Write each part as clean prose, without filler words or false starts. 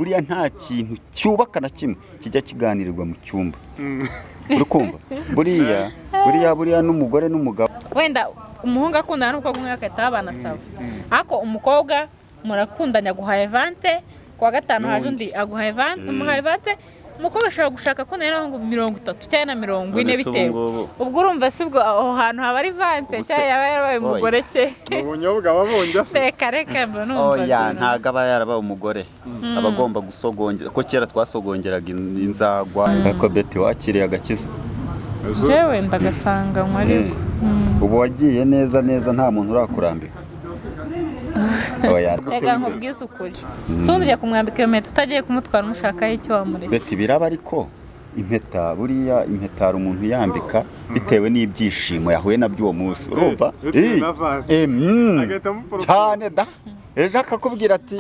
Buriya nta kintu cyubaka na kimwe kijya kiganirirwa mu cyumba. Uri kumva, buriya n'umugore n'umugabo. Wenda umuhungu akundana n'umukobwa umwe bagahita babana, sawa, ariko umukobwa murakundanye aguhaye vante, kuwa gatanu haje undi aguhaye vante, umuhaye vante. Umukobwa ashobora gushaka akundana n'abahungu 30 cyangwa na 40. None se ubu Bitewe ngubu? Ubwo urumva si bwo aho hantu haba ari vante Ubu se- cyangwa yaba yarabaye Oya. umugore cye? Ni ubunyobwa babonye se? Reka reka, mba numva Oya. tuna- Ntabwo aba yarabaye umugore, aba agomba gusogongera ko kera twasogongeraga inzagwa. Ariko Beti, wakiriye agakiza? Njyewe ndagasanga ariko. Ubu wagiye neza neza, nta muntu urakurambika? Oya. Reka nkubwize ukuri, si undi ujya kumwambika iyo mpeta utagiye kumutwara umushakaho icyo wamuretse. Beti, biraba, ariko impeta, buriya impeta hari umuntu yambika bitewe n'ibyishimo yahuye nabyo uwo munsi, urumva? Bitewe Eh, na vante. Agahita amupropose. Cyane da, ejo akakubwira ati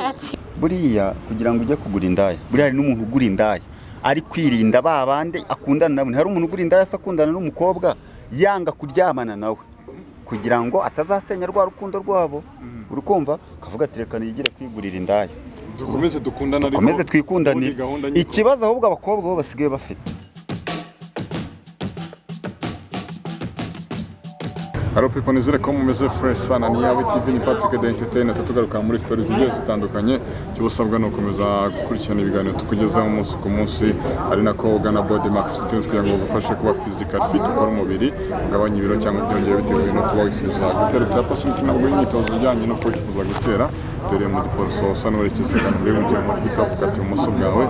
buriya kugira ngo ujye kugura indaya, buriya hari n'umuntu ugura indaya ari kwirinda ba bandi akundana nabo. Hari umuntu ugura indaya se akundana n'umukobwa yanga kuryamana nawe kugira ngo atazasenya rwa rukundo rwabo, uri kumva? Akavuga ati: "Reka nigire kwigurira indaya." Dukomeze dukundane ariko Dukomeze twikundanire. Ubundi gahunda nyikora. Ikibazo ahubwo abakobwa bo basigaye bafite. Hello people, nizere ko mumeze fresh sana. Ni Yawe TV, ni Patrick the Entertainer. Tugaruka muri stories zigiye zitandukanye. Icyo usabwa ni ugukomeza gukurikirana ibiganiro tukugezaho umunsi ku munsi, ari nako ugana Body Max Fitness kugira ngo bagufashe kuba physical fit, ukora umubiri, ugabanye ibiro cyangwa ubyongere bitewe no kuba wifuza gutera. Utapasi nabwo imyitozo ijyanye no kuba wifuza gutera, dore mu Giporoso usa n'uwerekeza i Kanombe, winjiye mu guhita ukata ibumoso bwawe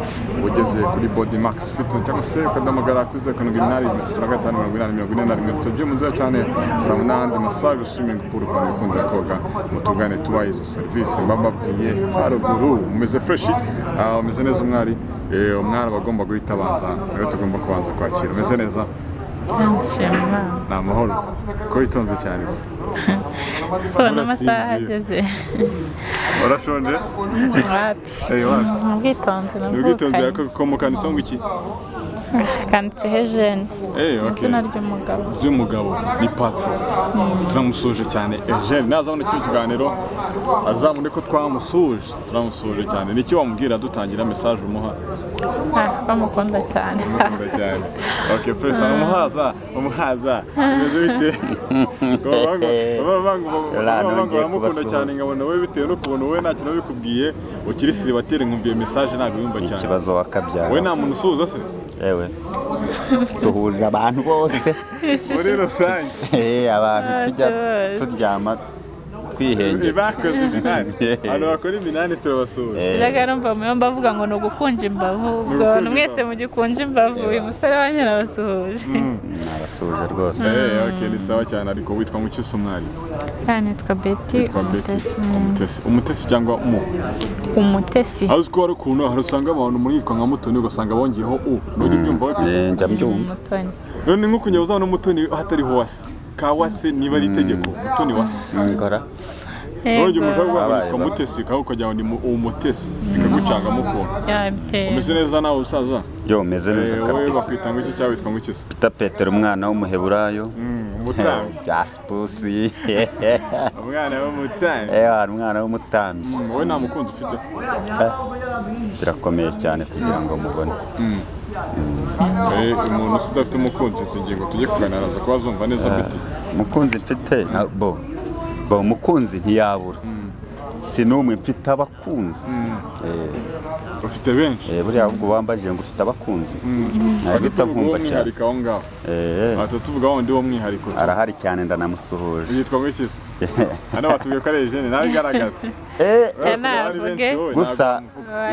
ugeze kuri Body Max Fitness, cyangwa se ukaduhamagara kuri 0788 80 41. Tubyo muzeho cyane sauna and massage, swimming pool ku bantu bikundira koga, mutugane tubaha izo serivisi mbababwiye haruguru. Mumeze fresh? Ah, umeze neza umwari? Umwari aba agomba guhita abanza, rero tugomba kubanza kwakira. Umeze neza? Nshima Imana. Ni amahoro? Ko witonze cyane se? So n'amasaha Urasinzira. ageze. Urashonje? Wapi. Wapi? Mu bwitonzi. Ni ubwitonzi. Navukanye. Ko mukanditseho ngo iki? Kanditseho Eugene. Okay. Izina ry'umugabo. Ry'umugabo ni Patro. Turamusuhuje cyane Eugene, nazabona kino kiganiro azabone ko twamusuhuje, turamusuhuje cyane. Nicyo wamubwira dutangira, message umuha? Ah, bamukunda cyane. Mukunda cyane. Okay, presa umuhaza, umuhaza umeze bite? Ngo bavuga ngo Nongeye baramukunda kubasuhuza. cyane. Nkabona wowe bitewe n'ukuntu wowe nta kintu bikubwiye, ukiri célibataire, nkumva message ntabwo yumva cyane. Ikibazo wakabyara. Wowe nta muntu usuhuza se? Yewe, suhuje abantu bose. Muri rusange. Abantu tujya Bose. turyama twihengetse. Bakoze iminani, abantu bakora iminani turabasuhuje. Njyaga numva muyomba avuga ngo ni ugukunja imbavu. Ubwo ugukunja abantu mwese imbavu. mugikunja imbavu, uyu musore wanyu arabasuhuje. Nabasuhuje rwose. Okay, ni sawa cyane. Ariko witwa ngo se umwari? Kandi nitwa Betty. Witwa Betty? Umutesi. Umutesi, umutesi cyangwa mu Umutesi. Aho uzi ko hari ukuntu hari usanga abantu muri yitwa nka Mutoni, ugasanga bongeyeho u, ntujya ubyumva we? Njya mbyumva. Mutoni. None nk'uko njya uzabona Mutoni hatariho wase ka wase, niba ari itegeko Mutoni wase. Ngora. None umuntu ushobora kuvuga ngo Babaye yitwa ba- Mutesi, kaho ukagira ngo ni umutesi, bikagucangamo ukuntu. Yabiteye. Umeze neza nawe musaza? Yo, meze neza. Wowe Kabisa. bakwita ngo iki cyangwa witwa ngo iki se? Peter, Petero, umwana w'umuheburayo. Umutambyi. Jasipusi. Umwana w'umutambyi. Ewa, umwana w'umutambyi. Wowe nta mukunzi ufite? Birakomeye cyane kugira ngo mubone. Umuntu udafite umukunzi si ingingo tujye kuganira, araza kuba azumva neza Betty. Umukunzi mfite bo umukunzi ntiyabura, si n'umwe, mfite abakunzi. Ufite benshi? Buriya ahubwo wambajije ngo ufite abakunzi nahita tuvuga nkumva cyane. uw'umwihariko aho ngaho. Bahita tuvuga wundi w'umwihariko tu. Arahari cyane, ndanamusuhuje. Yitwa ngo iki se? Hano batubwiye ko ari Eugene, nawe igaragaza. Navuge. Gusa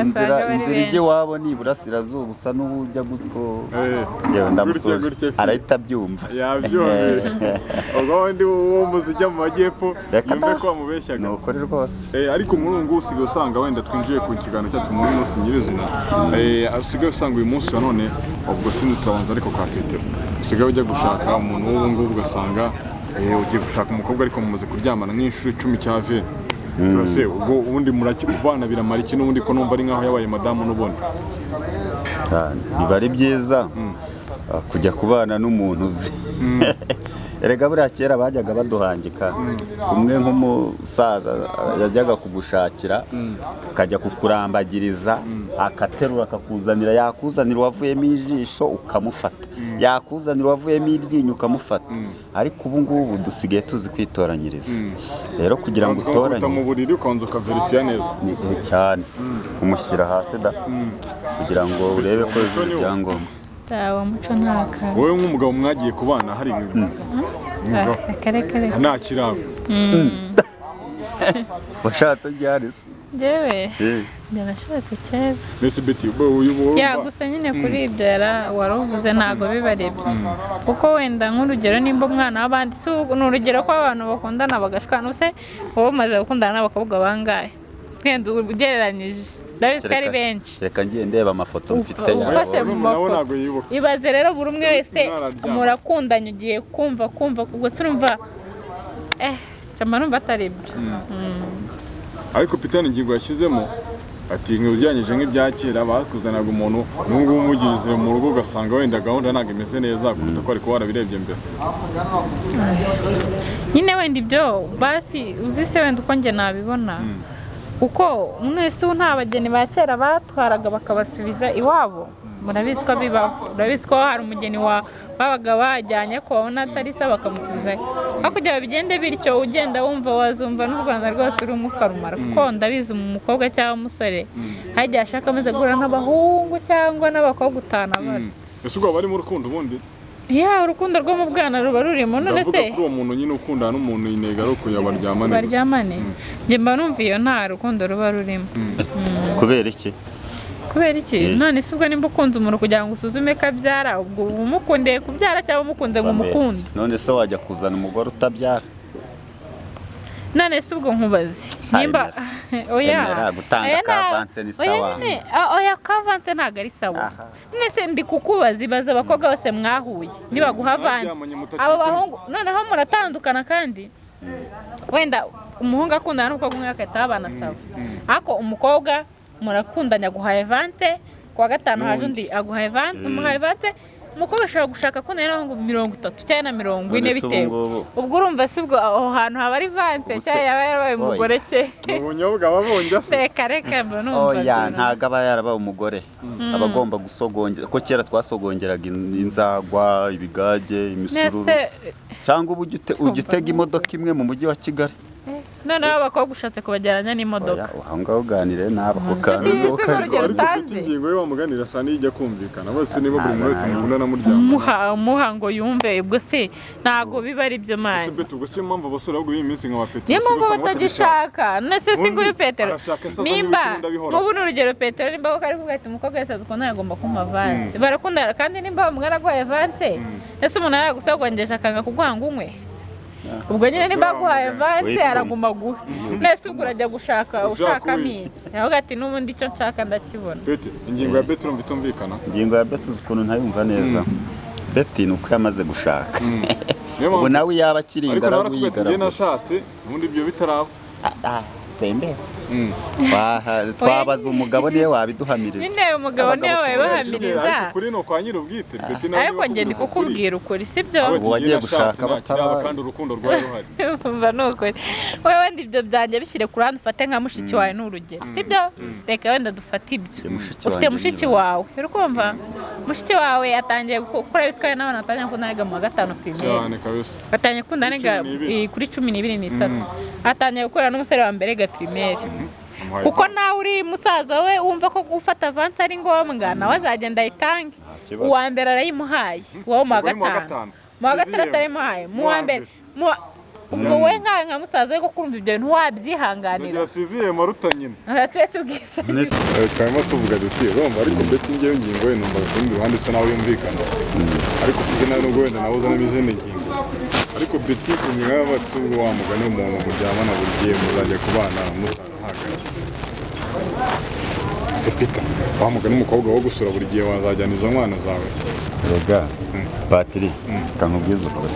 inzira Wasanga bari inzira benshi. ijya iwabo ni iburasirazuba, usa n'ujya gutyo. Yewe, ndamusuhuje. Gutyo, gutyo. Arahita abyumva. Yabyumvise. Ubwo wundi wo muzi ujya mu majyepfo Reka yumve da. ko wamubeshyaga. Ni ukuri rwose. Ariko muri ubu ngubu usigaye usanga, wenda twinjiye ku kiganiro cyacu muri uyu munsi nyirizina, usigaye usanga uyu munsi wa none, ubwo sinzi, turabanza ariko kwa Petero, usigaye ujya gushaka umuntu w'ubu ngubu ugasanga ugiye gushaka umukobwa ariko mumaze kuryamana nk'inshuro 10 cya 20. Turase ubwo ubundi muraki kubana biramara iki n'ubundi, ko numva ari nkaho yabaye madamu n'ubundi? Ah, biba ari byiza kujya kubana n'umuntu uzi. Erega buriya kera bajyaga baduhangika, umwe nk'umusaza yajyaga kugushakira, akajya kukurambagiriza, akaterura akakuzanira, yakuzanira uwavuyemo ijisho ukamufata, yakuzanira uwavuyemo iryinyo ukamufata. Ariko ubu ngubu dusigaye tuzi kwitoranyiriza. Rero kugira ngo Ubanza ukamukubita utoranye mu buriri, ukabanza ukaverifiya neza. Ni cyane, umushyira hasi da, kugira ngo urebe ko Umuco yujuje ni wo. ibyangombwa. Uwo muco nta kantu. Wowe nk'umugabo mwagiye kubana hari ibintu Kare kare. nta kirabo? Washatse ryari se? Njyewe Eh. njye nashatse kera. Mbese Betty, uyu Ya, urumva gusa nyine kuri ibyo wari uvuze ntabwo biba ari byo, kuko wenda nk'urugero nimba umwana w'abandi si ni urugero ko abantu bakundana bagashwana, use wowe umaze gukundana n'abakobwa bangahe wenda ugereranyije? Ndabizi ko ari benshi. Reka ngiye ndeba amafoto mfite Ufashe yawe. mu Nawe mafoto. ntabwo yibuka. Ibaze rero buri umwe wese Mwararyama. murakundanye, ugiye kumva ubwo se urumva chama numva atari ibyo. Ariko Peter, ingingo yashyizemo ati ugereranyije nk'ibya kera bakuzanaga umuntu, n'ubu ngubu umugeze mu rugo ugasanga wenda gahunda ntabwo imeze neza kuruta ko ariko warabirebye mbere. Nyine wenda ibyo basi uzi se wenda uko njye nabibona, kuko mwese ubu nta bageni ba kera batwaraga bakabasubiza iwabo. Murabizi ko bibaho, murabizi ko hari umugeni wa babaga bajyanye ko babona atari se bakamusubizayo. Aho kugira ngo bigende bityo, ugenda wumva wazumva n'u Rwanda rwose urimo ukarumara, kuko ndabizi umukobwa cyangwa umusore hari igihe ashaka amaze guhura n'abahungu cyangwa n'abakobwa utanabara. Ese ubwo bari mu rukundo ubundi? Ya, urukundo rwo mu bwana ruba rurimo. None Ndavuga se kuri uwo muntu nyine ukundana n'umuntu, intego ari ukuya baryamane gusa. Baryamane, njye mba numva iyo nta rukundo ruba rurimo. Kubera iki? Kubera iki? Eh. None se ubwo nimba ukunze umuntu kugira ngo usuzume ko abyara, ubwo uba umukundiye kubyara cyangwa umukunze ngo umukunde? None se wajya kuzana umugore utabyara? None se ubwo nkubaze nimba oya Emera, gutanga oya, ka avance ni oya sawa. nyine, oya, ka avance ntabwo ari sawa. Aha. None se ndi kukubaza, ibaze abakobwa bose mwahuye nibaguha avance, Mwaryamanye mutakiri abo kumwe. bahungu noneho muratandukana, kandi wenda umuhungu akundana n'umukobwa umwe agahita babana sawa, ariko umukobwa murakundanye aguhaye avance, kuwa gatanu haje undi aguhaye avance, umuhaye avance. Umukobwa ashobora gushaka akundana n'abahungu 30 cyangwa na 40 None se ubu bitewe. ngubu? Ubwo urumva si bwo aho hantu haba ari avance Ubu se- cyangwa yaba yarabaye Oya. umugore cye? Ni ubunyobwa babonye se? Reka reka, mba numva Oya, dura. ntabwo aba yarabaye umugore, aba agomba gusogongera ko kera twasogongeraga inzagwa, ibigage, imisururu. Nese Cyangwa ubu ujya utega imodoka imwe mu mujyi wa Kigali? Noneho abakobwa ushatse kubageranya n'imodoka. Oya, aho ngaho uganire n'abo ako kantu. Si, si, si, ukagira- urugero Ariko utanze. Betty, ingingo ye wamuganira asa n'ijya kumvikana bose, niba buri muntu wese mukundana muryamana. Umuha ngo yumve, ubwo se ntabwo biba ari byo Ese mani. Betty, ubwo siyo mpamvu abasore ahubwo b'iyi minsi nka ba Petero Niyo mpamvu usigaye usanga batagishaka. None se si nguyu Ubundi Petero arashaka se azanye nimba ibicunda bihoraho. nk'ubu ni urugero, Petero nimba koko ari kuvuga ati umukobwa wese dukundana agomba kumpa avance, barakundana, kandi nimba bamugana aguhaye avance, ese umuntu yagusogongeje akanga kuguha ngo unywe? Ubwo nyine nimba aguhaye avance Wituma. araguma guha. Nese ubwo urajya gushaka Ushaka ushakamo wiki. iki? Yavuga ati n'ubundi icyo nshaka ndakibona. Betty, ingingo ya Betty urumva itumvikana? Ingingo ya Betty, uzi ukuntu ntayumva neza? Betty ni uko yamaze gushaka. Niyo Ubu mpamvu nawe yaba akiri ariko nawe ingaragu arakubwira ati njye yigaragura. nashatse ubundi ibyo bitaraba. Sembese twabaza umugabo niwe wabiduhamiriza. Nyine umugabo niwe Abagabo wabibahamiriza. Ariko kuri no kwa nyir'ubwite Betty nawe Ariko njye ndi kukubwira ukuri, sibyo? Ubu wagiye gushaka bataba- kandi urukundo rwari ruhari. Umva, ni ukuri, wowe wenda ibyo byanjye bishyire ku ruhande, ufate nka mushiki wawe, ni urugero, sibyo? Reka wenda dufate ibyo. Njye mushiki Ufite wanjye mushiki niba- wawe, uri kumva mushiki wawe atangiye gukora ibisukari n'abana batangiye gukundana yiga mu wa gatanu primaire. Cyane kabisa. Batangiye gukundana Kuri yiga 12. kuri 12 n'itatu, atangiye gukorana n'umusore wa mbere yiga primaire. Amuhaye Kuko ipamba. nawe uri musaza we wumva ko gufata avance ari ngombwa, nawe azagenda ayitange. Kibazo. Uwa mbere arayimuhaye, wowe mu wa Ubwo ni mu wa gatanu, gatanu. mu wa Sixième. gatandatu arayimuhaye, mu Mu wa wa mbere mbere. Ubwo wowe nkawe nka musaza we, kuko urumva ibyo bintu wabyihanganira? Ndagira sixième aruta nyina. Aha, tube tubwise. Nese- Twarimo tuvuga duti urumva, ariko Betty ngewe ingingo ye numva ku rundi ruhande isa naho yumvikana, ariko kuko nawe nubwo wenda nawe uzanamo izindi ngingo, ariko Betty ingingo y'abatsi, ubwo wa mugani umuntu muryamana buri gihe muzajya kubana mutarahagana se? Peter, wa mugani umukobwa wo gusura buri gihe wazajyana izo nkwano zawe? Rega Patiri, kankubwiza ukuri,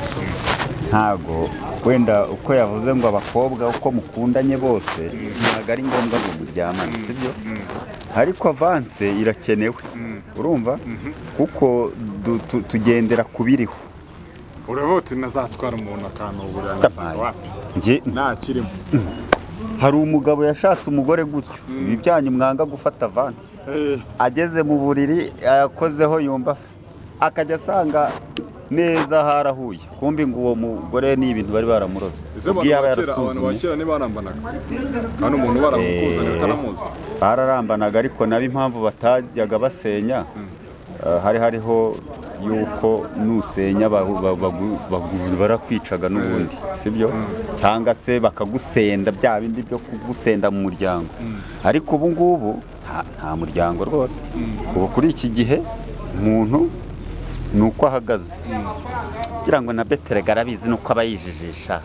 ntago wenda uko yavuze ngo abakobwa uko mukundanye bose ntabwo ari ngombwa ngo muryamane, sibyo? Ariko avance irakenewe, urumva, kuko tugendera ku biriho. Uravuga uti nazatwara umuntu akantuburira ngasanga wapi, Njye nta kirimo. Hari umugabo yashatse umugore gutyo, ibi byanyu mwanga gufata avance. Ageze mu buriri yakozeho yumva akajya asanga neza harahuye, kumbi ngo uwo mugore ni ibintu bari baramuroze. Ese Ubwo abantu yaba ba kera, abantu ba yarasuzumye. kera ntibarambanaga kandi umuntu baramukuzanira utanamuzi? Bararambanaga, ariko nabo impamvu batajyaga basenya, hari hariho yuko nusenya barakwicaga n'ubundi, sibyo? Cyangwa se bakagusenda, bya bindi byo kugusenda mu muryango. Ariko ubu ngubu nta muryango rwose. Ubu kuri iki gihe umuntu ni uko ahagaze, kugira ngo na Beterega arabizi nuko aba yijijisha,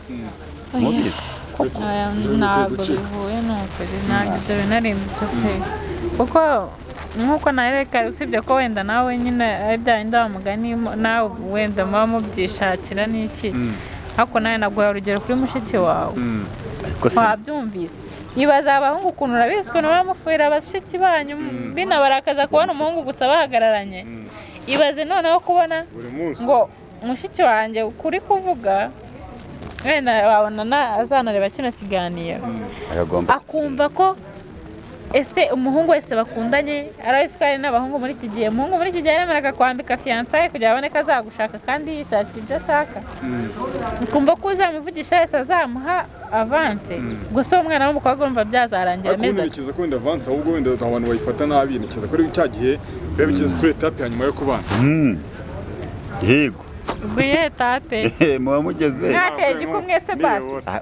mubizi. Oya, ntabwo bihuye n'ukuri, ntabwo ibyo binarinze ibyo pe, kuko nk'uko nareka, usibye ko wenda nawe nyine ari bya bindi wa mugani nawe wenda muba mubyishakira n'iki, ariko nawe naguha urugero kuri mushiki wawe. Ariko se Wabyumvise, ibaza abahungu ukuntu, urabizi ukuntu baba mufuhira bashiki banyu, binabarakaza kubona umuhungu gusa bahagararanye. Ibaze noneho kubona buri munsi ngo mushiki wanjye kuri kuvuga, wenda wabona azanareba kino kiganiro, aragomba akumva ko ese umuhungu wese bakundanye, arabizi ko hari n'abahungu muri iki gihe, umuhungu muri iki gihe aremera akakwambika fiançailles kugira abone ko azagushaka kandi yishakira ibyo ashaka, ukumva ko uzamuvugisha wese azamuha avance. Gusa uwo mwana w'umukobwa urumva byazarangira Ariko ameze ubundi ate? nikiza ko wenda avance, ahubwo wenda abantu bayifata nabi, nikiza ko ari cya gihe biba bigeze kuri étape ya nyuma yo kubana. Yego. Ubwo iyo étape Muba mugeze mwateye igikumwe se basi? Nibura. Ah,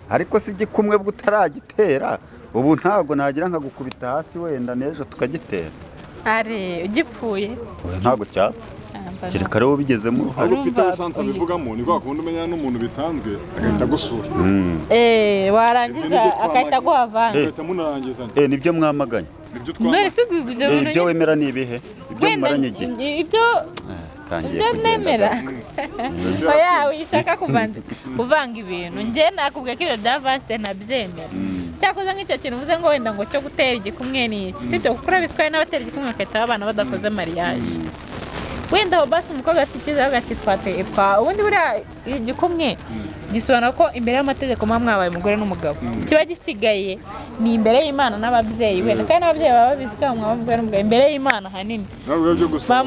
ariko si igikumwe bwo utaragitera, ubu ntabwo nagira nkagukubita hasi, wenda n'ejo tukagitera. Ari ugipfuye. Oya, ntabwo cyapfa, kereka rero ubigizemo uruhare. Ahubwo Urumva Peter Lisansi abivugamo ni kwa kundi umenyana n'umuntu bisanzwe agahita agusura. Warangiza Ibyo nibyo twamaganye. agahita aguha avance. Mugahita munarangizanya. Nibyo mwamaganye. Nibyo None twamaganye. se ubwo ibyo bintu Ibyo wemera ni ibihe? Ibyo wenda mumaranye igihe? Ibyo Tangiye ibyo kugenda. Nemera, oya, wishaka kuvanga ibintu. Njye nakubwiye ko ibyo bya avance ntabyemera. Cyakoze nk'icyo kintu uvuze ngo wenda ngo cyo gutera igikumwe ni iki, sibyo? Kuko urabizi ko hari n'abatera igikumwe bagahita babana badakoze mariage. Wenda aho basi umukobwa afite icyizere, avuga ati twateye twa ubundi buriya igikumwe gisobanura ko imbere y'amategeko muba mwabaye umugore n'umugabo. Kiba gisigaye ni imbere y'Imana n'ababyeyi wenda, kandi n'ababyeyi baba babizi ko mwaba umugore n'umugabo imbere y'Imana ahanini. Ntabwo byo gusaba.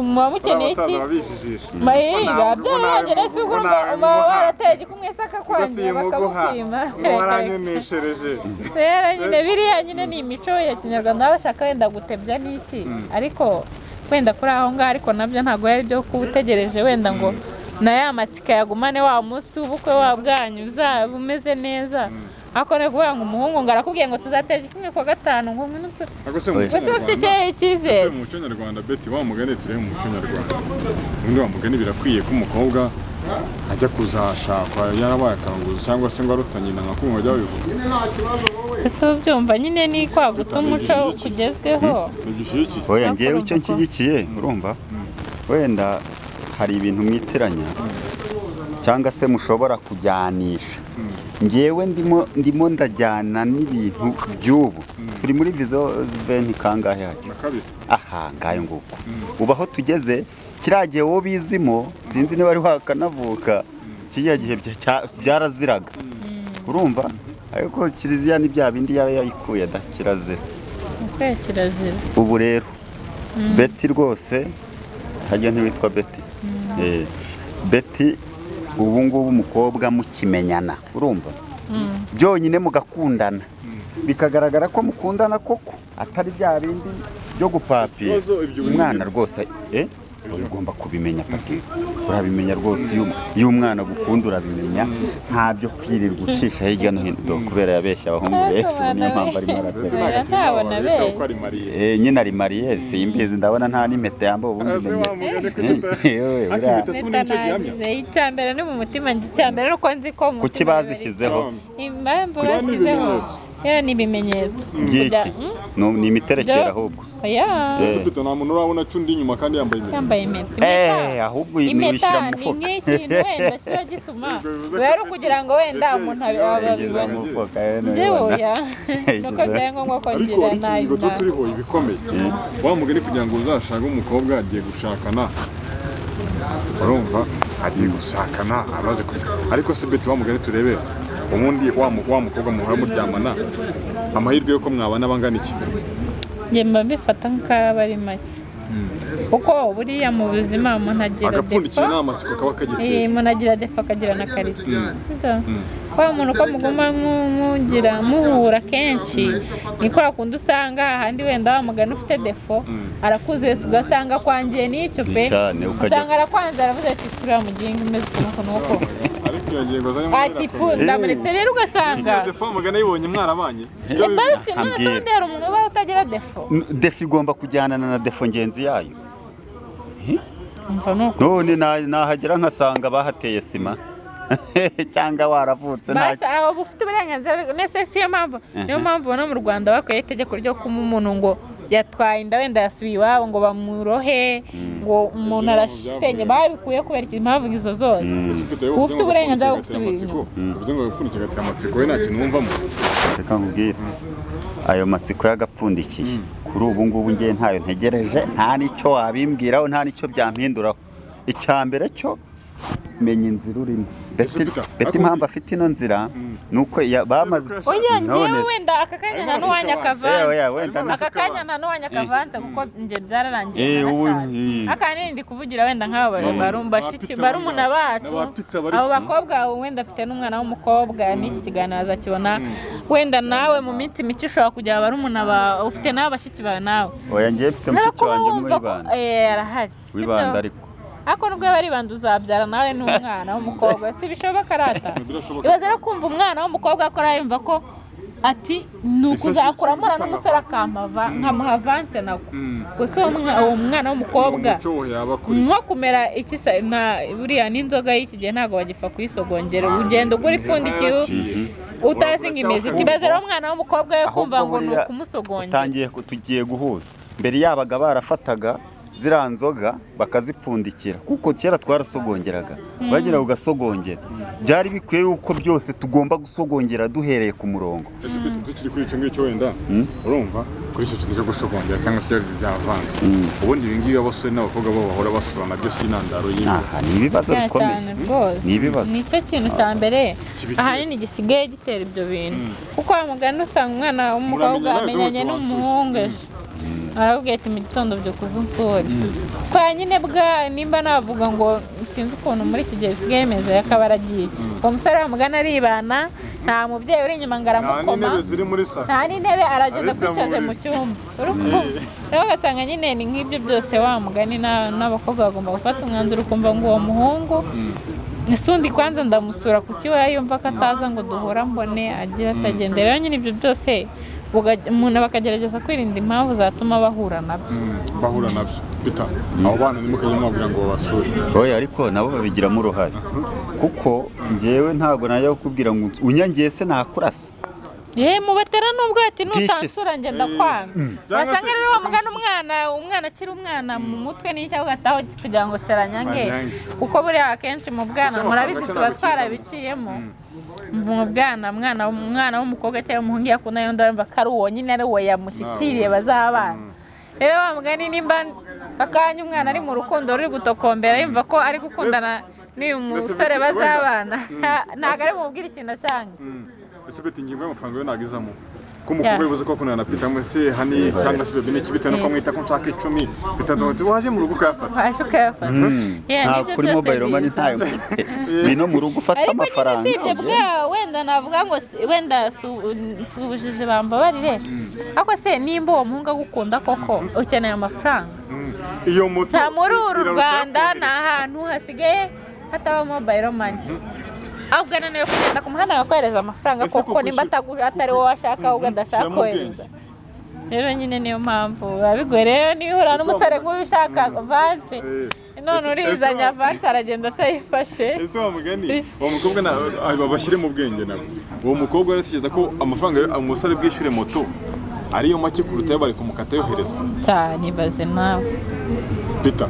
Muba mukeneye iki? Abasaza babijijisha. Mayiga byarangire se, ubwo uba warateye igikumwe se akakwangira bakagukwima? Ngo waranyeneshereje. Rero nyine biriya nyine ni imico ya kinyarwanda, baba bashaka wenda gutebya n'iki, ariko wenda kuri aho ngaho, ariko nabyo ntabwo ari ibyo kuba utegereje wenda ngo na ya matsika yagumane wa munsi w'ubukwe wa bwanyu uzaba umeze neza. Ariko ni ukuvuga ngo umuhungu ngo arakubwiye ngo tuzatera igikumwe kuwa gatanu ngo ngwino Ariko se mu muco Ese ufite nyarwanda, ikihe cyizere? ese mu muco nyarwanda, Betty, wa mugani, turebe mu muco nyarwanda ubundi, wa mugani, birakwiye ko umukobwa ajya kuzashakwa yarabaye akaranguzo cyangwa se ngo aruta nyina nka kumwe bajya babivuga? Ese ubyumva nyine ni kwa guta umuco kugezweho. Ntigishyigikiye. Oya, ngewe Ariko icyo urumva ko- nshyigikiye, urumva wenda hari ibintu mwitiranya cyangwa se mushobora kujyanisha. Ngewe ndimo ndajyana n'ibintu by'ubu, turi muri vision 20 kangahe hajya? Na kabiri. Aha ngayo nguko ubu aho tugeze, kiriya gihe wowe ubizimo, sinzi niba ari wakanavuka, kiriya gihe byaraziraga, urumva? Ariko kiliziya ni bya bindi yaba yayikuye da, kirazira. Ukwiye kirazira. Ubu rero Betty rwose, hajya ntiwitwa Betty? Betty, ubu ngubu umukobwa mukimenyana, urumva, byonyine mugakundana, bikagaragara ko mukundana koko, atari bya bindi byo gupapira. Ikibazo ibyo bintu Umwana rwose, ugomba kubimenya pati, urabimenya rwose iyo umwana agukunda urabimenya, ntabyo kwirirwa ucisha hirya no hino. Dore kubera yabeshya abahungu benshi, ubu niyo mpamvu arimo araseka. Oya, ntabona Abeshya be. kuko ari marié. Nyine ari marié, simbizi, ndabona nta n'impeta yambaye ubundi. Ese wa mugani kuki Yewe, ariko buriya- impeta se ubundi nicyo gihamya? Nagize icya mbere ni mu mutima njye, icya mbere ni uko nzi ko mu Kuki mutima bazishyizeho? Impamvu Kuba ni bashyizeho ibimenyetso. yewe ni ibimenyetso. By'iki? Ni imiterekere ahubwo. Oya. Ese Peter, nta muntu urabona aca undi inyuma kandi yambaye impeta? Yambaye impeta. Ahubwo Impeta wishyira mu ni mufuka. nk'ikintu wenda kiba gituma Ubwo bivuze ko rero kugira ngo wenda Betty umuntu yayisize Yashyize abibone. mu mufuka, Njyewe nabibona. oya, nuko byari ngombwa ko Ariko ngira ariko ingingo tuba nayo turiho ibikomeye, wa mugani, kugira ngo uzashake umukobwa agiye gushakana. Urumva agiye gushakana amaze kujya, ariko se Betty, wamugani turebe ubundi wa mukobwa muhora muryamana, amahirwe y'uko mwabana bangana iki? Njye mba mbifata nk'aba ari make, kuko buriya mu buzima umuntu agira Agapfundikiye défaut. nta matsiko kaba kagiteye. Umuntu agira défaut, akagira na qualité. Sibyo? Wa muntu uko muguma mugira muhura kenshi, ni kwa kundi usanga ahandi wenda wa mugani ufite défaut arakuzi wese, ugasanga kwangiye n'icyo pe. Cyane, ukajya- Usanga arakwanze, aravuze ati: "Turiya muginga umeze ukuntu nuko." Ariko iyo ngingo zarimo. Ati: "Pu, ndamuretse." Rero ugasanga Défaut mugani ayibonye mwarabanye. Eh, basi none se Ambwira. ubundi hari umuntu ubaho utagira défaut? Défaut igomba kujyanana na défaut ngenzi yayo. Umva, nuko None nahagera nkasanga bahateye sima cyangwa waravutse nta Basi aho bufite uburenganzira nese si yo mpamvu, niyo mpamvu ubona mu Rwanda bakwiye itegeko ryo kuma umuntu ngo yatwaye inda, wenda yasubiye iwabo, ngo bamurohe, ngo umuntu arasenye, babikuye kubera impamvu izo zose. Uba ufite uburenganzira bwo gusubira inyuma. Uvuze ngo gupfundikira gatera amatsiko, we nta kintu wumvamo? Reka nkubwire, ayo matsiko y'agapfundikiye kuri ubu ngubu ngewe ntayo ntegereje, nta n'icyo wabimbwiraho, nta n'icyo byampinduraho. Icya mbere cyo menya inzira urimo. Ese Peter, Betty, impamvu afite ino nzira ni uko bamaze Oya, None njyewe se. wenda aka kanya nta n'uwanya Eh, oya, kavanze. wenda na- Aka kanya nta n'uwanya kavanze, kuko njye byararangiye, Eh, ubu- narashaje. Aka ndi kuvugira wenda nk'aba bashiki Peter barumuna bacu, n'aba Peter bari abo bakobwa, wenda afite n'umwana w'umukobwa, n'iki kiganiro azakibona. Wenda nawe mu minsi mike ushobora kujya barumuna bawe, ufite n'abo bashiki bawe nawe. Oya, ngewe mfite Nawe mushiki kuba wanjye umwe wumva ko w'ibanda. Eh, arahari, sibyo? W'ibanda ariko. Ariko nubwo yaba ari ibanda, uzabyara nawe n'umwana w'umukobwa, si bishoboka arata? Birashoboka. Ibaze rero kumva umwana w'umukobwa akora yumva ko ati ni ukuzakura mpura n'umusore akampava nkamuha avance nako gusa. Uwo mwana w'umukobwa Umuco we yaba akuriye. Nko kumera iki se, na buriya n'inzoga y'iki gihe ntabwo bagipfa kuyisogongera, ugenda ugura ipfundikiye utazi ngo imeze ite. Ibaze rero umwana w'umukobwa we kumva Ahubwo ngo ni buriya ukumusogongera. Utangiye tugiye guhuza. Mbere yabaga barafataga ziriya nzoga bakazipfundikira, kuko kera twarasogongeraga, bageraga ugasogongera. Byari bikwiye yuko byose tugomba gusogongera duhereye ku murongo. Ese Peter, tukiri kuri icyo ngicyo, wenda urumva kuri icyo kintu cyo gusogongera cyangwa se byavanze, ubundi ibi ngibi abasore n'abakobwa bo bahora basura nabyo si intandaro y'ibi? Aha ni ibibazo Cyane bikomeye. cyane rwose. Ni ibibazo. Nicyo kintu cya mbere Kibitera. ahanini gisigaye gitera ibyo bintu, kuko wa mugani usanga umwana w'umukobwa Muramenyana, amenyanye tuba n'umuhungu ejo, arababwira ati: "Mu gitondo byuka uze unsure." Kwa nyine bwa nimba navuga ngo sinzi ukuntu muri iki gihe bisigaye bimeze, akaba aragiye, uwo musore wa mugani aribana, nta mubyeyi uri inyuma ngo Nta aramukoma. n'intebe ziri muri salo. Nta n'intebe, aragenda Arita kwicaza mu cyumba. Urukumva rero ugasanga nyine ni nk'ibyo byose. Wa mugani n'abakobwa bagomba gufata umwanzuro, ukumva ngo uwo muhungu ese undi kwanza ndamusura kuki we yumva ko ataza ngo duhura mbone agira atagenda. Rero nyine ibyo byose umuntu bakagerageza kwirinda impamvu zatuma bahura nabyo. Bahura nabyo. Peter, abo bana ntimukajye mubabwira ngo babasure. Oya, ariko nabo babigiramo uruhare, kuko njyewe ntabwo najya kukubwira ngo unyangiye se nakurasa. Ye, mubatera n'ubwo ati Bw'iki se? nutansura ngenda kwanga. Cyangwa Wasanga se- rero wa mugani umwana akiri umwana mu mutwe n'icyo agataho kugira ngo sharanyange, Banyange. kuko buriya akenshi mu bwana Icyo murabizi amafaranga tuba cyo ntabwo kizamo. twarabiciyemo mu bwana. Umwana w'umukobwa cyangwa umuhungu iyo akundanye n'undi arumva ko ari uwo nyine, ari uwo yamushyikiriye bazabana. Rero wa mugani nimba akanya umwana ari mu rukundo ruri gutokombera, yumva ko ari gukundana n'uyu musore Wenda- bazabana, ntabwo ari bumubwire ikintu cyanga. Ese Betty, ingingo y'amafaranga yo ntabwo izamo, ko umukobwa bivuze ko akundana na Peter ngo se honey cyangwa se baby n'iki, bitewe n'uko amwita ko nshaka 10, bitatu, ati waje mu rugo ukayafata? Waje ukayafata. Yeah, Nta nibyo kuri byose mobile money biza. ntayo mfite, ni no mu rugo ufata Ariko nyine amafaranga si ibyo ugenda. bwa wenda navuga ngo wenda si ubujiji, bambabarire, ariko se nimba uwo muhungu agukunda koko ukeneye amafaranga? Iyo moto Nta muri uru irarushaho Rwanda kohereza. ni ahantu hasigaye hataba mobile money, ahubwo ananiwe kugenda ku muhanda bakakohereza amafaranga Ese koko koko nimba atari wowe ashaka, ahubwo adashaka Shyiramo ubwenge. kohereza. Rero nyine niyo mpamvu biba bigoye. Rero niba uhura n'umusore nk'uyu ushaka avance, none urizanye avance, aragenda atayifashe. Ese wa mugani uwo mukobwa bashyire mu bwenge nawe, uwo mukobwa aratekereza ko amafaranga umusore bwishyure moto ariyo make kuruta ayo bari kumukata yohereza? Cyane, ibaze nawe. Peter,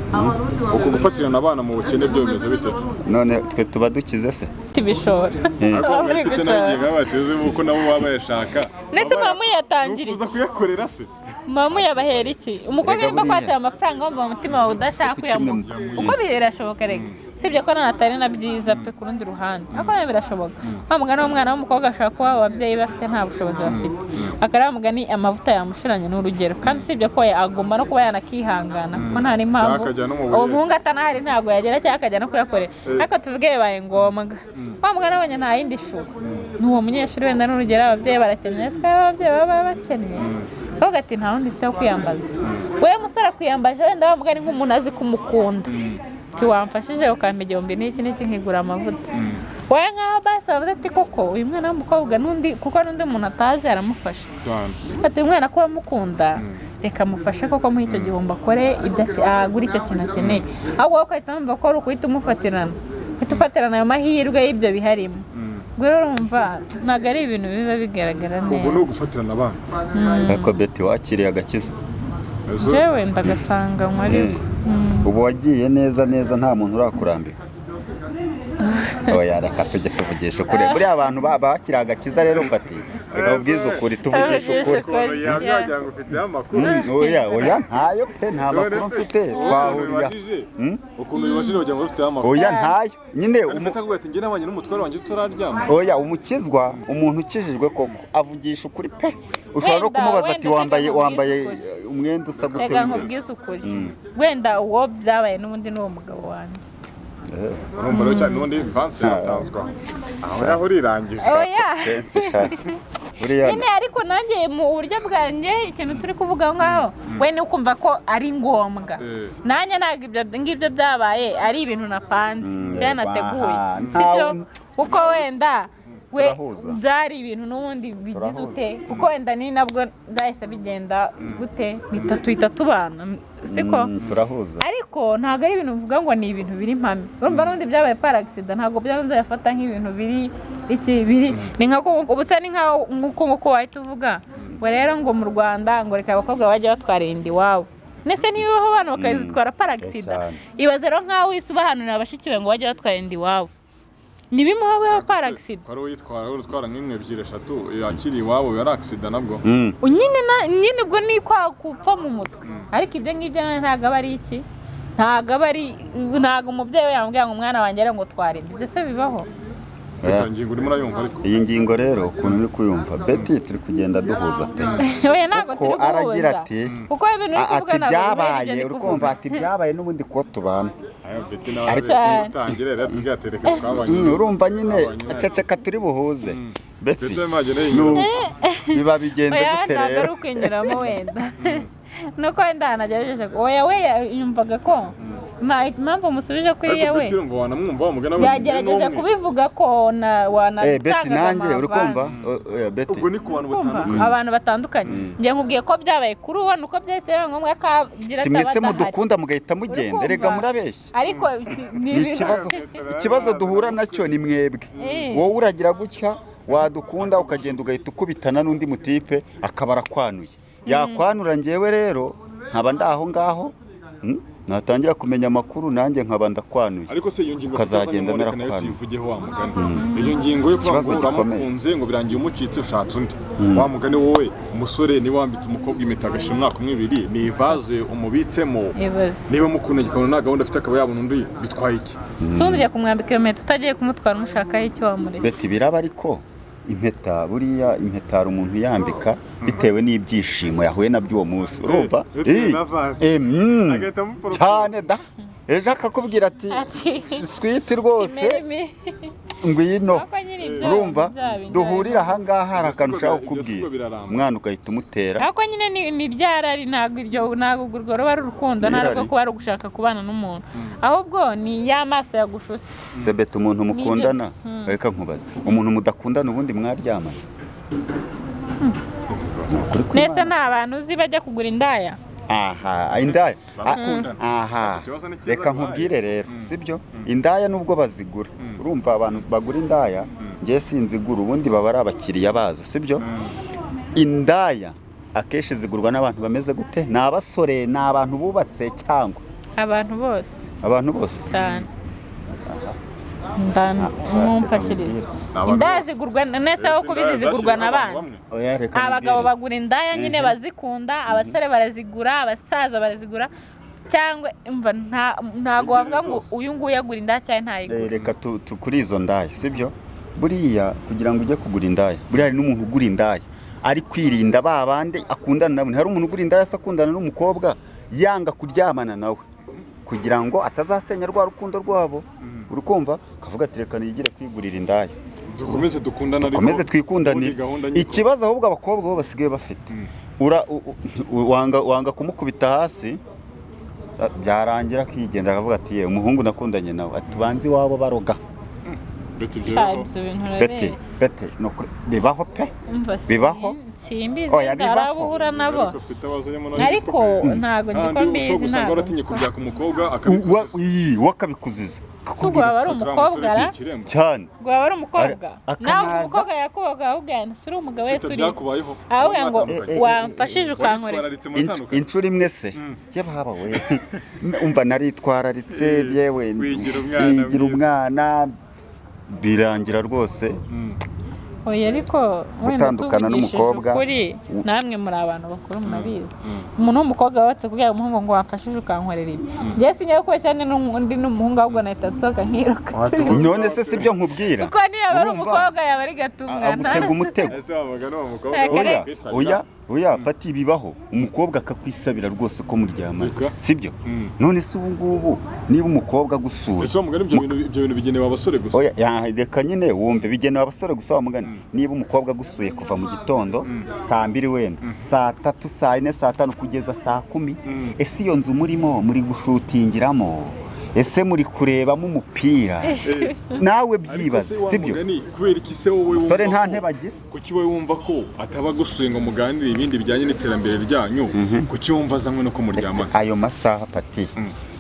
uku gufatirana abana mu bukene byo bimeze bite? None twe tuba dukize se? Tibishora. Ariko Baba muri Peter nawe gushora. ingingo bateze uko nabo baba bayashaka. Nese muba muyatangira Uza iki? kuyakorera se? Mama yabahera iki umukobwa Erega nimba buriya. kwatira amafaranga wumva mu mutima wawe udashaka Se kuki mwe kuyamuha, uko birashoboka rega, usibye ko nanone atari na byiza pe ku rundi ruhande, ariko nawe birashoboka. Wa mugani w'umwana w'umukobwa ashobora kuba ababyeyi bafite nta bushobozi bafite, akareba mugani amavuta yamushiranye ni urugero, kandi usibye ko agomba no kuba yanakihangana kuko nta n'impamvu Cyangwa akajya no mu uwo burere. muhungu atanahari ntabwo yagera cyangwa akajya no kuyakorera, ariko tuvuge bibaye ngombwa, wa mugani abonye nta yindi shuri ni uwo munyeshuri wenda n'urugero ababyeyi barakennye, twe ababyeyi baba bakennye, bavuga ati nta wundi ufite wo kwiyambaza, wowe musore akwiyambaje wenda wa mugani nk'umuntu azi kumukunda, ati wamfashije ukampa 1000 n'iki n'iki nkigura amavuta, wowe nkaho basi bavuze ati koko uyu mwana w'umukobwa n'undi, kuko n'undi muntu atazi aramufasha, Cyane. ati uyu mwana ko amukunda reka amufashe koko muri icyo gihumbi akore ibyo agure icyo kintu akeneye, ahubwo wowe ugahita wumva ko ari ukuhita umufatirana, uhita ufatirana ayo mahirwe y'ibyo biharimo. Ubwo rero urumva ntabwo ari ibintu biba bigaragara Ubwo ni neza. ugufatirana abana. Ariko Beti, wakiriye agakiza? Ejo- Njyewe ndagasanga ariko Ubu wagiye neza neza, nta muntu urakurambika? Oya, reka tujye tuvugisha ukuri. Buriya abantu bakiriye agakiza rero, bati reka ubwize ukuri, tuvugisha ukuri. Ukuntu yahamya wagira ngo ufiteho amakuru. Oya, oya, ntayo pe, nta makuru None se, mfite. ukuntu Twahuriye wibajije, ukuntu wibajije wagira ngo ufiteho amakuru. Oya, ntayo nyine. Kandi ufite ati njye nabanye n'umutware wanjye tutararyama. Oya, umukizwa, umuntu ukijijwe koko avugisha ukuri pe. Ushobora no kumubaza ati Wenda wambaye reka nkubwize wambaye ukuri. umwenda usa gute Reka w'imbere? nkubwize ukuri, wenda uwo byabaye n'ubundi ni uwo mugabo wanjye. Urumva rero cyane n'ubundi Vance yatanzwe aho aho yaho urirangije. Oya. Kenshi sha. Buriya Nyine ariko nanjye mu buryo bwanjye ikintu turi kuvuga aho ngaho we ni ukumva ko ari ngombwa. Nanjye ntabwo ibyo ngibyo byabaye ari ibintu napanze cyangwa nateguye, sibyo? Kuko wenda we Turahuza. byari ibintu n'ubundi bigize Turahuza. ute, kuko wenda ni nabwo byahise bigenda gute bita tuhita tubana, siko? Turahuza. Ariko ntabwo ari ibintu uvuga ngo ni ibintu biri impame. Urumva n'ubundi byabaye par accident, ntabwo byaba byafata nk'ibintu biri iki biri ni nka ubu se ni nka nk'uko nguko wahita uvuga ngo rero ngo mu Rwanda ngo reka abakobwa bajye batwara inda iwabo, ndetse n'ibibaho abantu bakazitwara par accident. Cyane. Ibaze rero nk'aho wese ubahanurira bashiki be ngo bajye batwara inda iwabo, ntibimuhabeho par accident. Ko ari uyitwara, utwara nk'imwe, ebyiri, eshatu yakiri iwabo yari accident nabwo. Nyine nyine ubwo ni kwa gupfa mu mutwe, ariko ibyo ngibyo ntabwo aba ari iki, ntabwo aba ari, ntabwo umubyeyi we yamubwira ngo umwana wanjye rero ngo tware inda, ibyo se bibaho? Peter, ingingo urimo urayumva ariko? Iyi ngingo rero ukuntu uri kuyumva Betty, turi kugenda duhuza pe. Oya, ntabwo Kuko turi guhuza. Aragira ati Kuko ibintu uri kuvuga ati ntabwo bihuye n'ibyo byabaye ndi uri kuvuga. kumva, ati byabaye n'ubundi ko tubana. Ayo Betty nawe Cyane. utangire rero tubwire ati reka twabanye. Urumva nyine Twabanye. Ceceka, turi buhuze Betty. Betty imagine. Nuko biba bigenze Oya, gute ntabwo ari rero? ukwinyuramo wenda, nuko wenda nagerageje, oya, we yumvaga ko impamvu musubije kuri Ariko we Betty urumva wanamwumva wa mugani we yagerageje kubivuga ko na Eh Betty, wanatangaga nanjye uri kumva ama avance. Oya Betty. Ubwo ni ku bantu Kumva batandukanye. abantu batandukanye, njye nkubwiye ko byabaye kuri uwo nuko byahise biba ngombwa ko agira Si mwese ataba adahari. mudukunda mugahita mugenda. Uri Erega kumva? murabeshya. Ariko ni Ni ikibazo, ikibazo duhura nacyo ni mwebwe. Wowe uragira gutya, wadukunda ukagenda ugahita ukubitana n'undi mutipe akaba arakwanuye, yakwanura, njyewe rero nkaba ndaho ngaho, natangira kumenya amakuru nanjye nkaba ndakwanuye. Ariko se iyo ngingo Ukazagenda tutazanyemo, reka nayo narakwanuye. tuyivugeho wa mugani, iyo ngingo yo kuvuga Ikibazo ngo gikomeye. uramukunze ngo birangiye umucitse ushatse undi, wa mugani wowe umusore niba wambitse umukobwa impeta agashyira umwaka umwe, ibiri, ni ivaze umubitsemo. Ibaze. Niba mukunda kikabona nta gahunda afite akaba yabona undi, bitwaye iki? Si undi ugiye kumwambika iyo mpeta utagiye kumutwara umushakaho icyo wamuretse? Betty, biraba, ariko impeta, buriya impeta hari umuntu yambika bitewe n'ibyishimo yahuye nabyo uwo munsi, urumva? Bitewe Eh, na vibe. Agahita amupropose. Cyane da, ejo akakubwira ati Ati sweet rwose imerimi ngwino. Ariko nyine ibyo Urumva bya bindi duhurira ahangaha hari akantu Ibyo ushaka siko kukubwira biraramba. umwana ugahita umutera. Ariko nyine ni ryarari, ntabwo iryo, ntabwo urwo ruba ari urukundo, nta Irari. nubwo kuba ari ugushaka kubana n'umuntu, ahubwo ni ya maso yagushuse. Sebete, umuntu mukundana, reka nkubaze, umuntu mudakundana ubundi mwaryamana? Ni ukuri Nese kw'Imana. nta bantu uzi bajya kugura indaya? Aha indaya. Barakundana. Aha Ikibazo ni cyiza reka bibaye. nkubwire rero, sibyo? Indaya nubwo bazigura, urumva abantu bagura indaya, ngewe sinzigura, ubundi baba ari abakiriya bazo, sibyo? Indaya akenshi zigurwa n'abantu bameze gute? Ni abasore, ni abantu bubatse, cyangwa Abantu bose. Abantu bose. Cyane. Mumfashirize. Abantu Indaya bose. zigurwa nese aho kubizi zigurwa na bande? Oya, reka Abagabo nkubwire. bagura indaya nyine bazikunda, abasore barazigura, abasaza barazigura, cyangwa imva ntago wavuga ngo Zose. uyu nguyu agura indaya cyangwa ntayigura. Reka kuri izo ndaya, sibyo? Buriya kugira ngo ujye kugura indaya, buriya hari n'umuntu ugura indaya ari kwirinda ba bandi akundana nabo. Hari umuntu ugura indaya se akundana n'umukobwa yanga kuryamana nawe kugira ngo atazasenya rwa rukundo rwabo, uri kumva? Akavuga ati: "Reka nigire kwigurira indaya." Dukomeze dukundane ariko Dukomeze twikundanire. Ubundi gahunda nyine. Ikibazo ahubwo abakobwa bo basigaye bafite, ura wanga kumukubita hasi, byarangira akigendera, akavuga ati: "Ye umuhungu nakundanye nawe," ati: "Banze iwabo baroga." Beti, ibyo Sha, bibaho. ibyo bintu Bete, urabeshya. bete, ni ukuri, bibaho pe. Umva, Bibaho? Simbizi, Oya, wenda hari bibaho. abo uhura nabo. Ariko Peter wazanyemo nawe. Ariko ntago njye ko Handi mbizi, ushobora gusanga ntago waratinye nzi. Kubyaka umukobwa akabikuziza. We akabikuziza. Si ubwo waba ari umukobwa ra? Cyane. Ubwo waba ari umukobwa nawe? Akanaza. Umukobwa yakubaga ahubwo si uri umugabo wese Peter, uri byakubayeho? ahubwo ngo Mwatandukanye. wamfashije ukankorera. Waritwararitse muratandukanye. Inshuro imwe se yababa we, umva, naritwararitse yewe. Wigira umwana Wigira mwiza. umwana, birangira rwose. Oya, ariko wenda Gutandukana tuvugishije n'umukobwa. ukuri, namwe muri abantu bakuru murabizi, umuntu w'umukobwa wubatse kubwira umuhungu ngo wamfashije ukankorera ibi, njye sinjya gukora cyane n'undi n'umuhungu, ahubwo nahita nsohoka nkiruka. None se si byo nkubwira? Kuko niyo aba ari Urumva? umukobwa yaba ari gatumwa. Agutega umutego. Ese wabaga n'uwo mukobwa Reka, Oya. reka. Oya, oya, pati, bibaho umukobwa akakwisabira rwose ko muryamana. Reka. Sibyo? Mm. None se ubu ngubu niba umukobwa agusura Ese wa mugani, ibyo bintu bigenewe abasore gusa? Oya, reka nyine wumve, bigenewe abasore gusa wa mugani. Niba umukobwa agusuye kuva mu gitondo 2:00, wenda 3:00, 4:00, 5:00 kugeza 10:00, ese iyo nzu murimo muri gushutingiramo? Ese muri kurebamo umupira? Nawe Ariko byibaze. se wa Sibyo? mugani, kubera iki se wowe Umusore wumva nta ko- ntebe agira. Kuki wowe wumva ko ataba agusuye ngo muganire ibindi bijyanye n'iterambere ryanyu? Kuki wumva azanywe no kumuryamana? Ayo masaha, pati,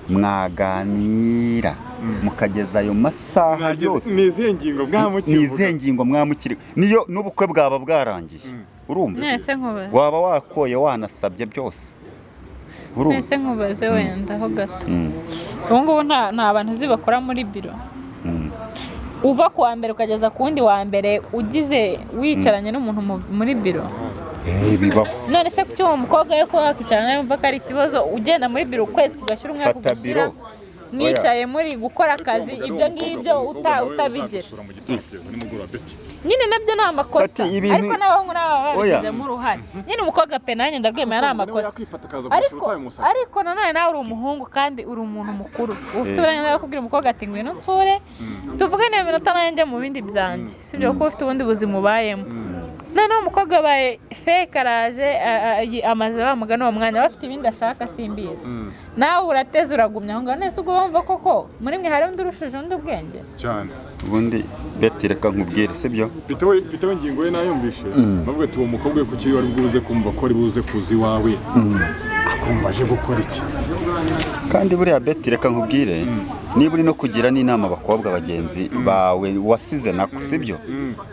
mwaganira mukageza ayo masaha yose. Ni izihe ngingo Ni mwamukivuga? izihe ngingo mwamukiri? Niyo n'ubukwe bwaba bwarangiye, urumva? Nese nkubaze. Waba wakoye, wanasabye byose, urumva? Nese nkubaze wenda ho gato. Ubu ngubu nta bantu uzi bakora muri biro, uva ku wa mbere ukageza ku wundi wa mbere ugize wicaranye n'umuntu muri biro? Bibaho. None se kuki uwo mukobwa we kuba wakicarana nawe wumva ko ari ikibazo, ugenda muri biro ukwezi kugashira, umwaka Fata ugashira, biro. mwicaye muri gukora akazi, ibyo ngibyo utabigira? Mu gitondo kugeza nimugoroba, Beti. Nyine nabyo ni amakosa. Ati, ibintu- Ariko n'abahungu nabo baba Oya. babigizemo uruhare nyine. Umukobwa pe, nanjye ndabyemera, ni amakosa. Yakwifata akaza gusura Ariko utabimusabye. ariko nanone nawe uri umuhungu kandi uri umuntu mukuru, ufite uburenganzira bwo kubwira umukobwa ati: "Ngwino nsure, tuvugane iyo minota, nanjye njya mu bindi byanjye." Sibyo? Kuko ufite ubundi buzima ubayemo. Noneho umukobwa abaye fake, araje amaze wa mugani uwo mwanya aba afite ibindi ashaka, simbizi, nawe urateze uragumya aho ngaho. Nese ubwo wumva koko muri mwe hari undi urushije undi ubwenge? Cyane. Ubundi Beti, reka nkubwire, sibyo? Peter we ingingo ye nayumvishe, bavuga ati uwo mukobwa we kuki wari buze kumva ko ari buze kuza iwawe, akumva aje gukora iki? Kandi buriya Beti, reka nkubwire, niba uri no kugira n'inama abakobwa bagenzi bawe wasize nako, sibyo?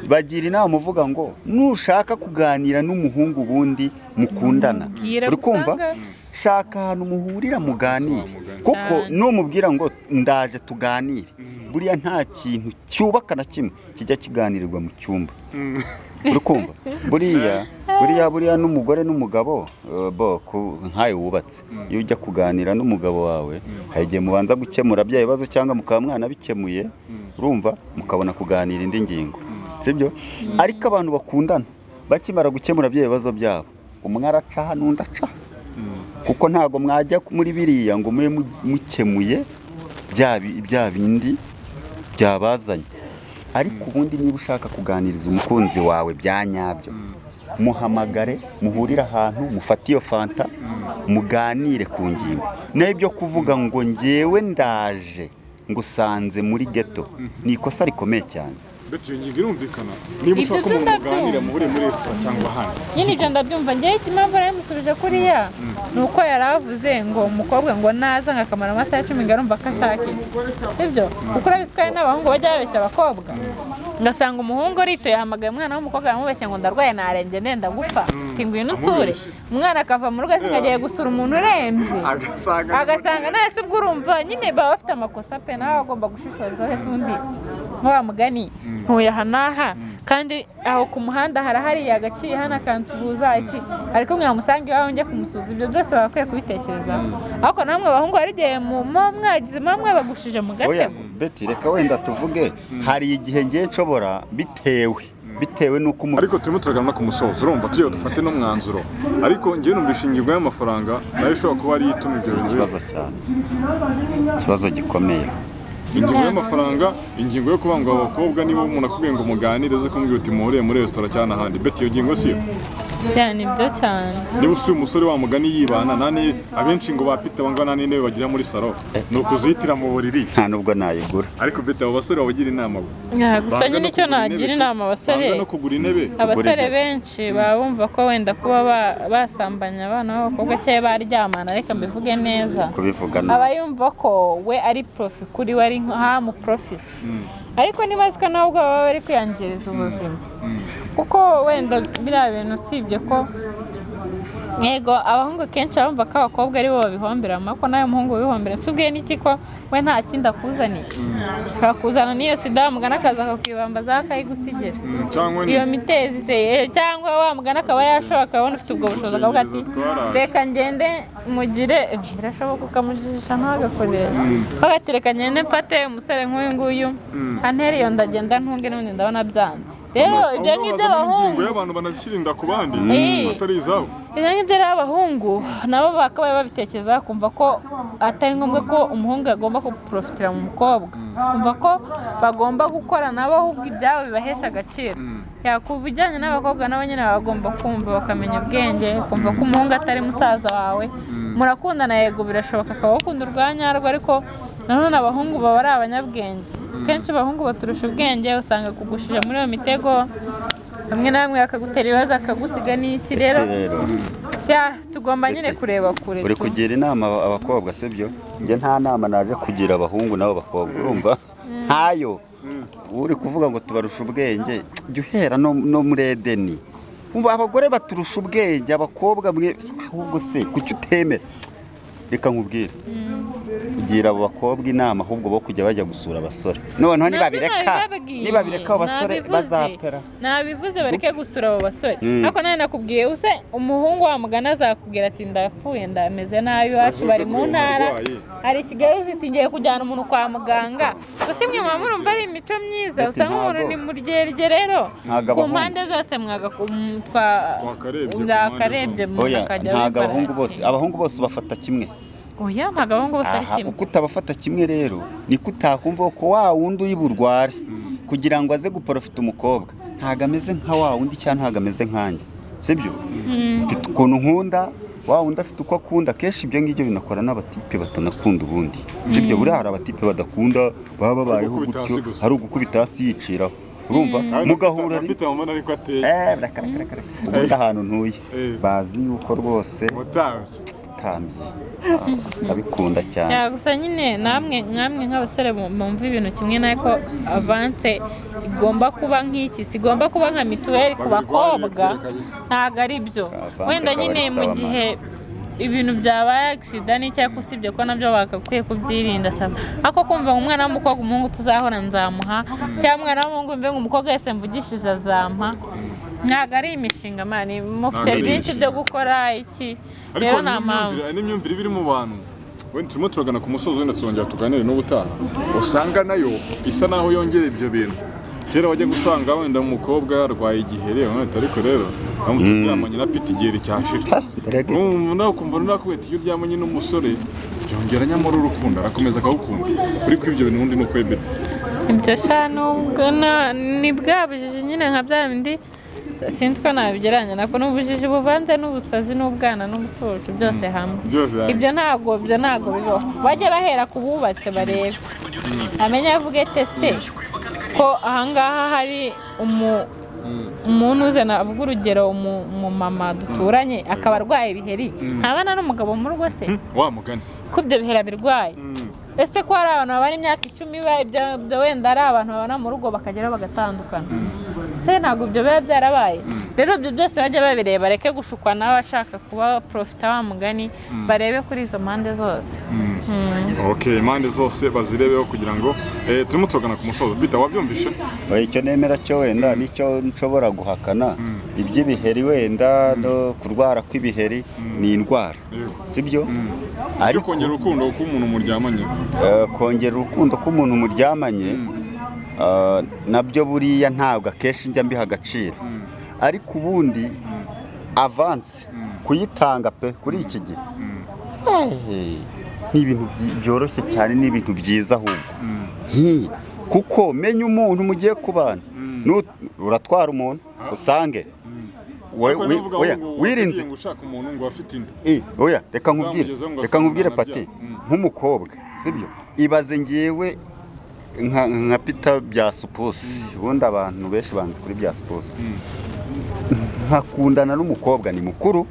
Bagira inama uvuga ngo nushaka kuganira n'umuhungu ubundi mukundana, Mubwire uri kumva, gusanga- shaka ahantu muhurira muganire, kuko Cyane. numubwira ngo ndaje tuganire, buriya nta kintu cyubaka na kimwe kijya kiganirirwa mu cyumba, uri kumva? Buriya n'umugore n'umugabo, bo nkawe wubatse, iyo ujya kuganira n'umugabo wawe, hari igihe mubanza gukemura bya bibazo cyangwa mukaba mwanabikemuye, urumva, mukabona kuganira indi ngingo, sibyo? Ariko abantu bakundana bakimara gukemura bya bibazo byabo, umwe araca aha n'undi aca, kuko ntabwo mwajya muri biriya ngo mube mukemuye bya bindi byabazanye. Ariko ubundi niba ushaka kuganiriza umukunzi wawe bya nyabyo, muhamagare, muhurire ahantu, mufate iyo fanta, muganire ku ngingo. Naho ibyo kuvuga ngo ngewe ndaje ngusanze muri geto ni ikosa rikomeye cyane. Beti, iyo ngingo irumvikana. Niba Ibyo ushaka ko byo umuntu muganira ndabyumva. Muhuriye muri resitora cyangwa ahandi. Nyine ibyo ndabyumva. Ngewe impamvu naramusubije kuriya ni uko yari avuze ngo umukobwa ngo naza ngo akamara amasaha 10 ngo arumva ko ashaka iki, sibyo? Kuko urabizi ko hari n'abahungu bajya babeshya abakobwa, ngasanga umuhungu aritoye yahamagaye umwana w'umukobwa aramubeshya ngo ndarwaye narembye ndenda gupfa, ati ngwino uture. Amubeshya. Umwana akava mu rugo azi ngo agiye gusura umuntu urembye, agasanga agasanga nawe se. Ubwo urumva nyine baba bafite amakosa pe, nawe agomba gushishoza wese. Undi wa mugani ntuye aha n'aha, kandi aho ku muhanda harahari agaciye hano akansuhuza iki, ariko mwamusanga iwawe njya kumusuza. Ibyo byose baba bakwiye kubitekerezaho. Ariko namwe abahungu hari igihe muba mwagize, muba mwabagushije mu Oya. gatego. Beti, reka wenda tuvuge hari igihe ngiye nshobora bitewe n'uko umuntu Ariko turimo turagana no ku musozo, urumva tugiye dufate n'umwanzuro. Ariko njyewe numva ingingo y'amafaranga nayo ishobora kuba ariyo ituma ibyo bintu biba. Ikibazo cyane, ikibazo gikomeye. Ingingo y'amafaranga, ingingo yo kuba ngo abakobwa, niba umuntu akubwiye ngo muganire, uze kumubwira uti muhuriye muri resitora cyangwa ahandi. Beti, iyo ngingo siyo? Cyane, ibyo cyane. Niba usuye umusore wa mugani yibana nani, abenshi ngo bapita bangwa nta n'intebe bagira muri salo, ni ukuzihitira mu buriri. Nta nubwo nayigura. Ariko Beti, abo basore babagira inama bo Ya, gusa Banga nyine no icyo kugura nagira intebe inama abasore, banga no kugura intebe. abasore intebe. Benshi baba bumva ko wenda kuba basambanya abana b'abakobwa cyangwa baryamana, reka mbivuge neza, Kubivuga aba yumva ko we ari profit kuri we, ari nka profisi, ariko ntibazi ko nabo ubwabo baba bari kwiyangiriza ubuzima. Kuko wenda biriya bintu, usibye ko yego abahungu kenshi bumva ko abakobwa aribo babihomberamo, ariko nawe muhungu wihombera si ubwiye n'iki ko we nta kindi akuzaniye? Ashobora kuzana n'iyo sida, mugana akaza akakwibambaza akayigusigira. Cyangwa ni Iyo mitezi se, cyangwa wa mugana akaba yashoboka akabona ufite ubwo bushobozi akavuga ati Udukingirizo twaraje. Reka ngende mugire, birashoboka ukamujijisha ntagakorere, ati reka ngende mfate umusore nk'uyu nguyu antere iyo ndagenda ntunge n'ubundi ndabona byanze. Rero ibyo Ahubwo ngibyo bazamo n'ingingo abahungu y'abantu banashyira inda ku bandi batari izabo. Ibyo ngibyo rero abahungu nabo bakabaye babitekereza, bakumva ko atari ngombwa ko umuhungu agomba guprofitira mu mukobwa, kumva ko bagomba gukora nabo ahubwo ibyabo bibahesha agaciro. Ya, ku bijyanye n'abakobwa nabo nyine baba bagomba kumva bakamenya ubwenge, kumva ko umuhungu atari musaza wawe murakundana. Yego birashoboka akaba akunda urwa nyarwo, ariko nanone abahungu baba ari abanyabwenge. Kenshi abahungu baturusha ubwenge, usanga kugushije muri iyo mitego bamwe na bamwe bakagutera ibibazo akagusiga n'iki. Rero Rero ya, tugomba nyine kureba kure uri tu. Kugira inama abakobwa, sibyo? Njye nta nama naje kugira abahungu n'abo bakobwa, urumva ntayo. Uri kuvuga ngo tubarusha ubwenge, jya uhera no muri Edeni. Umva, abagore baturusha ubwenge, abakobwa mwe ahubwo se kuki utemera? Reka nkubwire, kugira abo bakobwa inama ahubwo bo kujya bajya gusura abasore, noneho Nabyo nibabireka nabibabwiye. nibabireka abo basore Nabivuze. bazapera. Nabivuze bareke gusura abo basore. Ariko nawe nakubwiye use umuhungu wamugana azakubwira ati ndapfuye, ndameze nabi, iwacu bari mu ntara, Umurwayi. hari i Kigali, uziti ngiye kujyana umuntu kwa muganga. Gusa imwe muba murumva ari imico myiza, Ati usanga umuntu ntago- ni muryerye. Rero Ntago ku abahungu- mpande zose mwaga Twakarebye ku mpande mwakarebye zombi. umuntu Oya, akajya ntago wibara abahungu hasi. bose, abahungu bose bafata kimwe. Oya, ntago abahungu bose ari Aha, kimwe. uko utabafata kimwe rero niko utakumva ko wa wundi uri burware kugira ngo aze guporofita umukobwa ntago ameze nka wa wundi, cyangwa ntago ameze nkanjye, sibyo? Mfite ukuntu nkunda, wa wundi afite uko akunda. Kenshi ibyo ngibyo binakora n'abatipe batanakunda ubundi, sibyo? Buriya hari abatipe badakunda, baba babayeho Ari ugukubita gutyo. hasi gusa. Ari ugukubita hasi yiciraho, urumva Kandi mugahura Peter mama ariko ateye. Reka, reka, reka. Ubundi ahantu ntuye bazi yuko rwose Mutambyi. Utambye abikunda cyane. Ya, gusa nyine namwe namwe nk'abasore mumva ibintu kimwe nako avance igomba kuba nk'iki, sigomba kuba nka mituweli ku Babirwanye bakobwa. kure kabisa. Ntabwo ari byo. Avance Wenda akaba nyine ari mu sawa, gihe ibintu byabaye accident n'icyo, usibye ko nabyo bagakwiye kubyirinda saba. Ariko kumva ngo umwana w'umukobwa, umuhungu tuzahora nzamuha, cyangwa umwana w'umuhungu mve ngo umukobwa wese mvugishije azampa, ntabwo ari imishinga man, mufite Ntabwo ari byinshi imishinga. byo gukora iki. Ariko Rero nta mpamvu. N'imyumvire iba iri mu bantu, wenda turimo turagana ku musozi, wenda tuzongera tuganire n'ubutaha, usanga nayo isa naho yongera ibyo bintu. Kera wajya gusanga wenda umukobwa yarwaye igihere, wenda ariko rero uramutse uryamanye na Pita igiheri cyashira. Mbega. Urumva nawe ukumva nakubwira ati iyo uryamanye n'umusore byongera nyamara urukundo, arakomeza akagukunda. Uri kuri ibyo bintu ubundi ni uko bita Ibyo sha nubwo ni bwa bujiji nyine nka bya bindi, sinzi ko nabigereranya nako, ni ubujiji buvanze n'ubusazi n'ubwana n'ubucucu byose hamwe. Byose hamwe. Ibyo ntabwo bibaho. Bajye bahera ku bubatse barebe, amenye avuge ete se. Ko ahangaha hari umuntu uze, navuga urugero, umumama duturanye akaba arwaye ibiheri, ntabana n'umugabo mu rugo se? Wa mugani. Ko ibyo biheri abirwaye, ese ko hari abantu babana imyaka 10, ibyo wenda ari abantu babana mu rugo bakageraho bagatandukana se, ntabwo ibyo biba byarabaye? Rero ibyo byose bajya babireba, bareke gushukwa n'abashaka kuba profita, wa mugani, barebe kuri izo mpande zose. Okay, impande zose bazirebeho kugira ngo turimo tugana ku musozo. Peter, wabyumvishe? Oya, icyo nemera cyo wenda nicyo nshobora guhakana, iby'ibiheri wenda no kurwara kw'ibiheri ni indwara, sibyo? Ariko Ariko kongera urukundo k'umuntu muryamanye. Kongera urukundo k'umuntu muryamanye, nabyo buriya ntabwo akenshi njya mbiha agaciro, ariko ubundi avance kuyitanga pe kuri iki gihe, ni ibintu byoroshye cyane, ni ibintu byiza ahubwo. Kuko menya umuntu mugiye kubana. Uratwara umuntu usange Ariko niba uvuga oya, ngo wirinze wagiye ngo ushaka umuntu ngo afite inda. Oya, reka nkubwire. Uzamugezeho ngo Reka nkubwire, asanga Pati, nabyaye. Nk'umukobwa, sibyo? Ibaze ngewe nka Peter bya supusi, ubundi abantu benshi banzi kuri bya supusi, nkakundana n'umukobwa ni mukuru,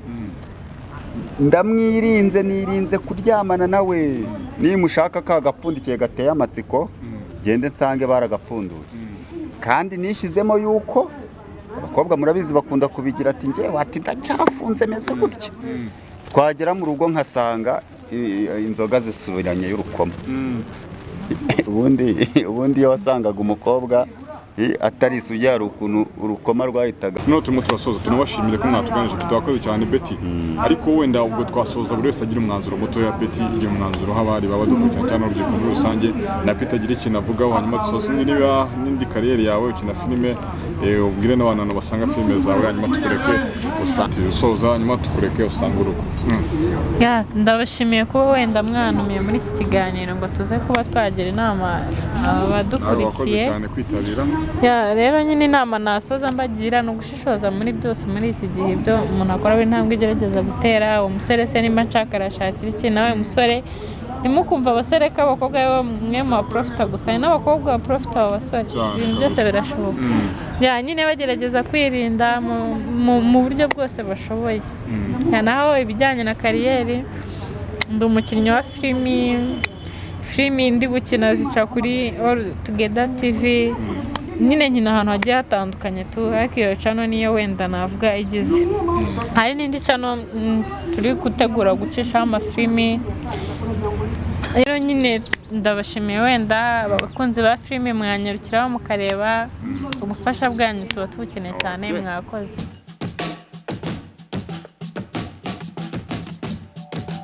ndamwirinze, nirinze kuryamana nawe, nimushaka ka gapfundikiye gateye amatsiko, gende nsange baragapfunduye, kandi nishyizemo yuko abakobwa murabizi bakunda kubigira, ati ngewe, ati ndacyafunze meze gutya, twagera mu rugo nkasanga inzoga zisubiranye y'urukoma. Ubundi iyo wasangaga umukobwa atari isugi, hari ukuntu urukoma rwahitaga. Noneho turimo turasoza, tunabashimire ko mwatuganije. Peter, wakoze cyane. Betty, ariko wenda ubwo twasoza, buri wese agira umwanzuro mutoya. Betty, igira umwanzuro h'abari baba badukurikirana cyangwa n'urubyiruko muri rusange, na Peter agira ikintu avugaho, hanyuma dusoze. Sinzi niba n'indi kariyeri yawe ukina filime, ubwire n'abantu basanga filime zawe, hanyuma tukureke usoza, hanyuma tukureke usange urugo. Ya, ndabashimiye kuba wenda mwanumiye muri iki kiganiro ngo tuze kuba twagira inama Nawe wakoze abadukurikiye. cyane kwitabira. Ya, rero nyine inama nasoza mbagira ni ugushishoza muri byose muri iki gihe. Ibyo umuntu akora, intambwe igerageza gutera, uwo musore se nimba nshaka arashakira iki? Nawe musore, ntimukumva abasore ko abakobwa ari bo mwe mu baprofita gusa, hari n'abakobwa baprofita abo basore. Cyane, Ibintu byose kabisa. birashoboka. Ya, nyine bagerageza kwirinda mu buryo bwose bashoboye. Ya, naho ibijyanye na kariyeri, ndi umukinnyi wa filimi. Filimi ndi gukina zica kuri All Together TV. Nyine nkina ahantu hagiye hatandukanye tu, ariko iyo channel niyo wenda navuga igize. Hari n'indi channel turi gutegura gucishaho amafilimi. Rero nyine ndabashimiye, wenda abakunzi ba filimi mwanyarukiraho mukareba, ubufasha bwanyu tuba tubukeneye cyane. Okay. Mwakoze.